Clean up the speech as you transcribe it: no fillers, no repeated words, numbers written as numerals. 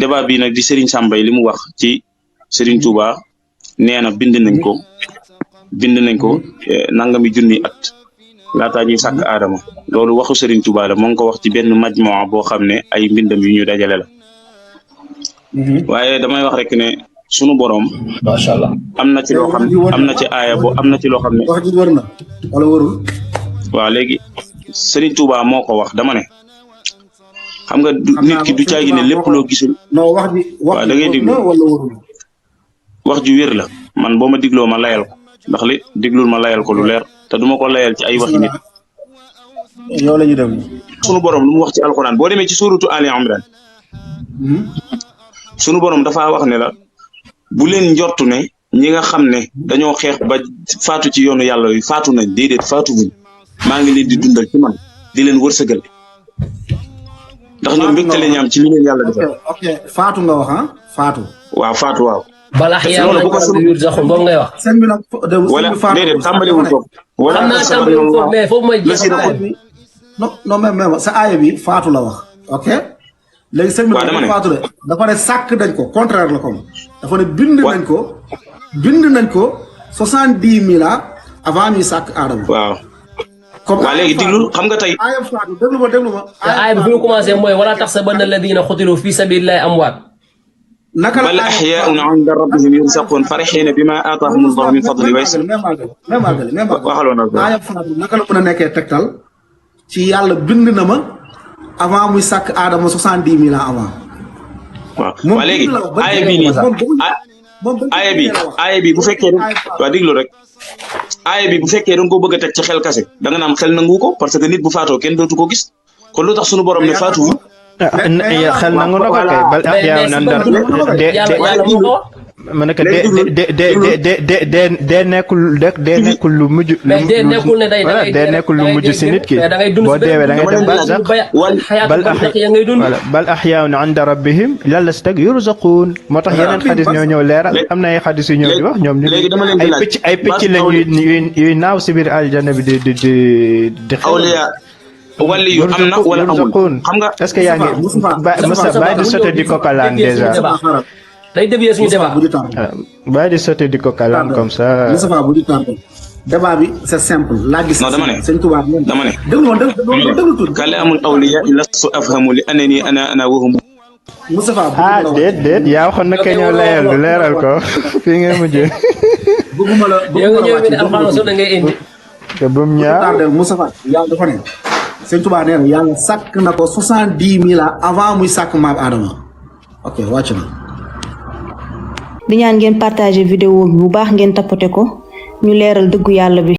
débat bi nag di Serigne Sambay li mu wax ci Serigne Touba nee na bind nañ ko nangami junni at laataa ñuy sàkk aadama loolu waxu Serigne Touba la moo ngi ko wax ci benn majmoo boo xam ne ay mbindam yu ñu dajale la waaye damay wax rek ne sunu borom macha allah am na ci loo xam am na ci aaya bo am na ci loo xam ne wax ji wër na wala wërul waaw léegi Serigne Touba moo ko wax dama ne xam nga nit ki du caagi ne lépp loo gisul non wax ji waaw da ngay déglu wala wërul wax ju wér la man boo ma digloo ma layal ko ndax li diglul ma layal ko lu leer te duma ko layal ci ay waxi nit yow la ñu dem sunu borom lu mu wax ci alquran boo demee ci suuratu Ali Imran sunu borom dafa wax ne la bu leen njortu ne ñi nga xam ne dañoo xeex ba faatu ci yoonu yàlla yi faatu nañ déedéet faatu wuñ maa ngi leen di dundal ci man di leen wërsëgal ndax ñoom mbégte la ñu am ci li leen yàlla defal ok faatu nga wax ah faatu waaw faatu waaw bala xiyaam loolu bu ko sunu saxul boobu ngay wax seen bi nag wala déedéet tàmbaliwul foofu wala xam naa tàmbaliwul foofu mais foofu mooy jeex non mais sa aaya bi faatu la wax ok léegi sëñ bi dafa faatu de dafa ne sàkk dañ ko contraire la comme dafa ne bind nañ ko 70 000 ans avant ñuy sàkk aadama waaw comme waa léegi diglul xam nga tey aaya faatu déglu ma aaya bi fi mu commencé mooy wala taxsabanna alladina xutilu fi sabilillahi amwaat naka la bal ahyaa'un 'inda rabbihim yurzaqun farihiina bima aataahum allahu min fadli waxaloon na aaya faatu naka la mën a nekkee tegtal ci yàlla bind na ma avant muy sàkk aadama 70 000 ans avant waaw waa léegi aaya bi nii aaya bi bu fekkee waa diglu rek aaya bi bu fekkee da nga ko bëgg a teg ci xel kase da nga naan xel nangu ko parce que nit bu faatoo kenn dootu ko gis kon lu tax sunu borom ne faatu xel nangu na ko kay bal ahyaa'un 'inda ma ne ko de nekkul lu mujj lu mujj si nit ki boo deewee da ngay dem barzaq bal ahyaa'un 'inda rabbihim yàlla si teg yurzaquun moo tax yeneen xadis ñoo ñëw leeral am na ay xadis yu ñëw di wax ñoom ñu ay picc la yuy naaw si biir aljanna bi di xew wàlli yu am na wala amul xam nga est-ce que yaa ngi Moussa bàyyi di sote di kokalaan déjà day dévier suñu débat bàyyi di sote di kokalaan comme ça Moustapha bu di tardé débat bi c'est simple laa gis non dama ne dama ne déglu tuuti kalaamul awliya lastu afhamu li annani ana wa hum Moustapha déet yaa waxoon na kay ñëw leeral ko fii ngay mujjee bëgguma la yow nga ñëw ne alxuraan so da ngay indi te bum ñaar tardé Moustapha yàlla dafa ne Sëñ Tuubaa nee na yàlla sàkk na ko 70 000 ans avant muy sàkk maam Adama ok wàcc na. di ñaan ngeen partager vidéo bi bu baax ngeen tapoter ko ñu leeral dëggu yàlla bi.